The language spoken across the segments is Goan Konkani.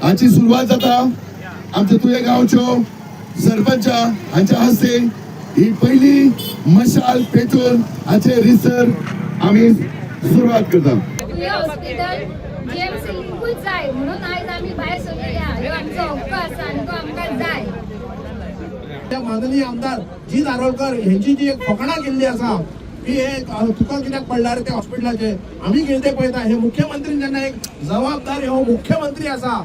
हाची सुरवात जाता. आमच्या तुये गांवच्यो सरपंच हांच्या हस्ते ही पहिली मशाल पेटोवन हाचे रिसर आमी सुरवात करता. तुयें हॉस्पिटल जीएमसी लिंकूच जाय म्हणून आयज आमी भायर सरलेले आहा. ह्यो आमचो हक्क आसा आनी तो आमकां जाय. त्या माननीय आमदार जी दारोलकर हेंची जी एक फकाणां केल्ली आसा की हे तुका कित्याक पडला रे त्या हॉस्पिटलाचे, आमी कितें पळयता. हे मुख्यमंत्री जेन्ना एक जबाबदार हो मुख्यमंत्री आसा,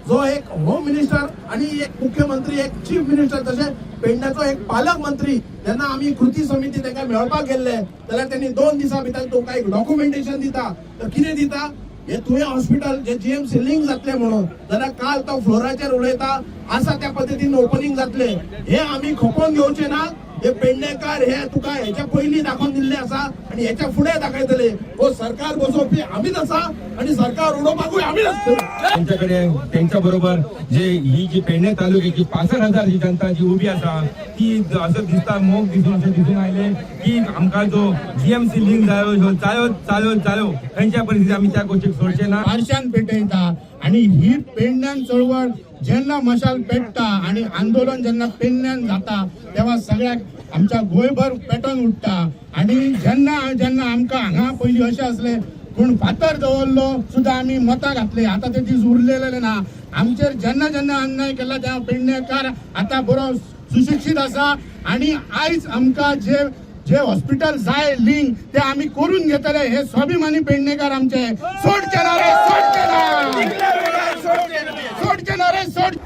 जो एक होम मिनिस्टर आणि एक मुख्यमंत्री, एक चीफ मिनिस्टर, तशें पेडण्याचो एक पालकमंत्री, जेन्ना आमी कृती समिती तांकां मेळपाक गेल्ले जाल्यार त्यांनी 2 दिसां भितर तुमकां एक डॉक्युमेंटेशन दिता. तर कितें दिता? हे तुयें हॉस्पिटल जे जीएमसी लिंक जातले म्हणून. जाल्यार काल तो फ्लोराचेर उलयता आसा त्या पद्दतीन ओपनिंग जातले. हे आमी खपोवन घेवचे ना. हे पेडणेकार हे तुका हेच्या पयलीं दाखोवन दिल्ले आसा आणि हेच्या फुडें दाखयतले. हो सरकार बसोवपी आमीच आसा आणि सरकार उडोवपाकूय आमीच आसतले. त्यांच्याकडे, त्यांच्या बरोबर जे ही जी पेडणे तालुक्याची 65,000 जी जनता जी उभी आसा, ती असं दिसता, मोग दिसून अशें दिसून आयले की आमकां जो जीएमसी लिंक जायो, ह्यो जायो जायो जायो. खंयच्या परिस्थिती आमी त्या गोष्टीक सोडचे ना. पारशान पेटयता आणि ही पेडण्यान चळवळ जेन्ना मशाल पेटता आणि आंदोलन जेन्ना पेडण्यान जाता तेव्हा सगळ्याक आमच्या गोंयभर पेटोवन उठता. आणि जेन्ना जेन्ना आमकां हांगा पयलीं अशें आसलें, कोण फातर दवरलो सुद्दां आमी मतां घातली. आतां ते दीस उरलेले ना. आमचेर जेन्ना जेन्ना अन्याय केला तेन्ना पेडणेकार आतां बरो सुशिक्षीत आसा आणि आयज आमकां जे जे हॉस्पिटल जाय लिंक, ते आमी करून घेतले. हे स्वाभिमानी पेडणेकार आमचे. सोडचे ना रे, सोडचे ना, सोडचे ना रे, सोड.